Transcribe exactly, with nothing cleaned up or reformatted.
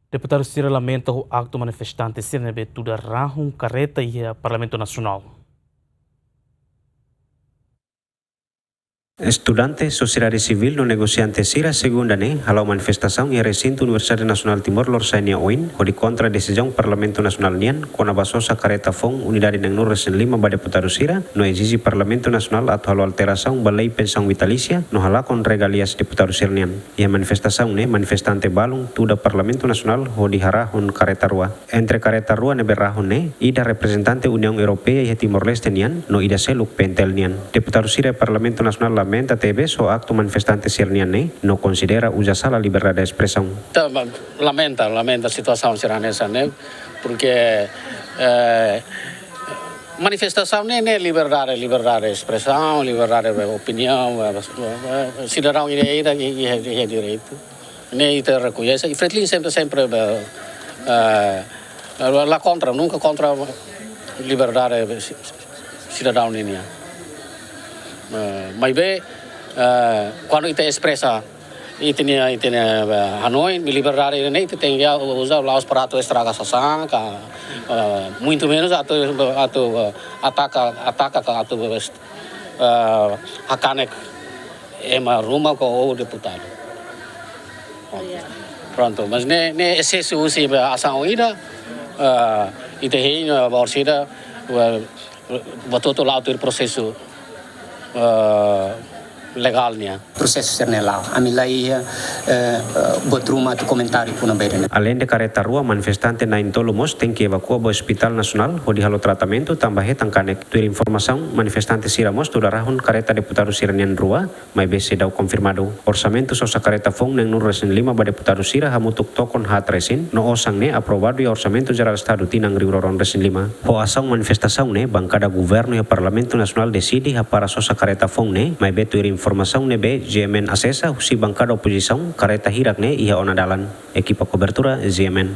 Deputadu sira lamenta ho aktu manifestante sira ne'ebé tuda rahun kareta iha Parlamentu Nasionál. Estudante, sosiedade sivíl no negosiante sira segunda ne'e hala'o manifestasaun iha resintu Universidade Nasionál Timor Lorosa'e nia oin, hodi kontra desizaun Parlamentu Nasionál nian kona-ba sosa kareta foun unidade na'in-nulu resin lima ba deputadu sira, no ezije Parlamentu Nasionál atu halo alterasaun ba lei pensaun vitalísia no halakon regalias deputadu sira nian. Iha manifestasaun ne'e, manifestante balun tuda Parlamentu Nasionál hodi harahun kareta rua. Entre kareta rua ne'ebé rahun ne'e, ida reprezentante Uniaun Europeia iha Timor-Leste nian, no ida seluk P N T L nian. Deputadu sira Parlamentu Nasionál lamenta tebes ho aktu manifestante sira nian ne'e, no konsidera uza sala liberdade espresaun. Ita lamenta, lamenta situasaun sira hanesan ne'e, porque, eh, manifestasaun ne'e, ne'e liberdade, liberdade espresaun, liberdade opiniaun, eh, eh, sidadaun ida-idak iha, iha, iha direitu. Ne'e ita rekoñese, i Fretilin sempre, sempre, eh, eh, la, la kontra, nunka kontra liberdade si-, si-, sidadaun nian. Eh, maibé, eh, kuandu ita espresa ita-nia, ita-nia, eh, hanoin, liberdade ne'e ita tenke uza, la'ós para atu estraga sasán, ka, eh, muito menos atu, atu, eh, ataka, ataka ka atu, eh, hakanek ema ruma ka ou deputadu. Prontu, mas ne'e, ne'e esesu husi asaun ida, eh, ita hein, eh, ba orsida, eh, ba hotu-hotu la'o tuir prosesu, eh, legál nian. Prosesu sira-ne'e la'o. Ami la iha, eh, eh, buat ruma atu komentáriu kona-ba ida-ne'e. Aleinde kareta rua, manifestante na'in-tolu mós tenke evakua ba Ospitál Nasionál hodi halo tratamentu tanba hetan kanek. Tuir informasaun, manifestante sira mós tuda rahun kareta deputadu sira nian rua, maibé seidauk konfirmadu. Orsamentu sosa kareta foun na'in-nulu resin lima ba deputadu sira hamutuk tokon haat resin, no osan ne'e aprovadu iha Orsamentu Jerál Estadu tinan rihun rua ruanulu resin lima. Ho asaun manifestasaun ne'e, bankada governu iha Parlamentu Nasionál deside hapara sosa kareta foun ne'e, maibé tuir informasaun ne'ebé G M N asesa husi bankada opozisaun, kareta hirak ne'e iha ona dalan. Ekipa kobertura, G M N.